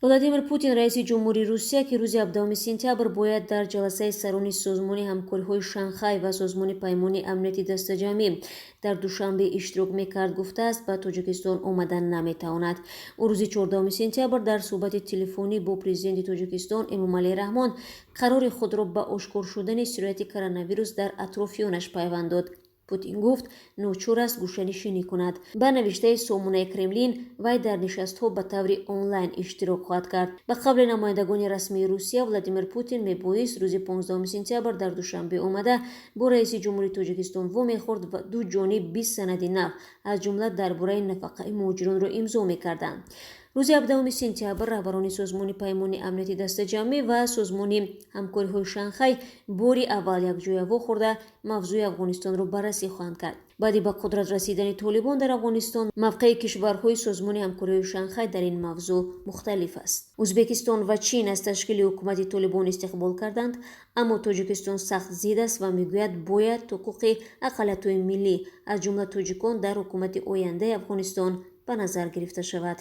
Владимир Путин, раиси ҷумҳури Русия, ки рӯзи 17 сентябр бояд дар ҷаласаи сарони Созмони ҳамкориҳои Шанхай ва Созмони Паймони амнияти дастаҷамъӣ дар Душанбе иштирок мекард, гуфтааст, ба Тоҷикистон омадан наметавонад. Ӯ рӯзи 14 сентябр дар суҳбати телефонӣ бо президенти Тоҷикистон Эмомалӣ Раҳмон қарори худро ба ошкор шудани сирояти коронавирус дар атрофиёнаш пайванд дод. Путин гуфт, ночор аст гӯшанишинӣ кунад. Ба навиштаи сомонаи Кремлин, вай дар нишастҳо ба таври онлайн иштирок хоҳад кард. Ба қавли намояндагони расмии Русия, Владимир Путин мебоист рӯзи 15 сентябр дар Душанбе омада бо раиси ҷумҳури Тоҷикистон вомехӯрд ва ду ҷониб 20 санади нав, аз ҷумла дар бораи нафақаи муҳоҷиронро имзо мекарданд. Рӯзи 17 сентябр раҳбарони Созмони Паймони амнияти дастаҷамъӣ ва Созмони ҳамкориҳои Шанхай бори аввал якҷоя вохӯрда, мавзӯи Афғонистонро баррасӣ хоҳанд кард. Баъди ба қудрат расидани Толибон дар Афғонистон, мавқеи кишварҳои Созмони ҳамкориҳои Шанхай дар ин мавзӯъ мухталиф аст. Ӯзбекистон ва Чин аз ташкили ҳукумати Толибон истиқбол карданд, аммо Тоҷикистон сахт зид аст ва мегӯяд, бояд ҳуқуқи ақаллиятҳои миллӣ, аз ҷумла тоҷикон, дар ҳукумати ояндаи Афғонистон ба назар гирифта шавад.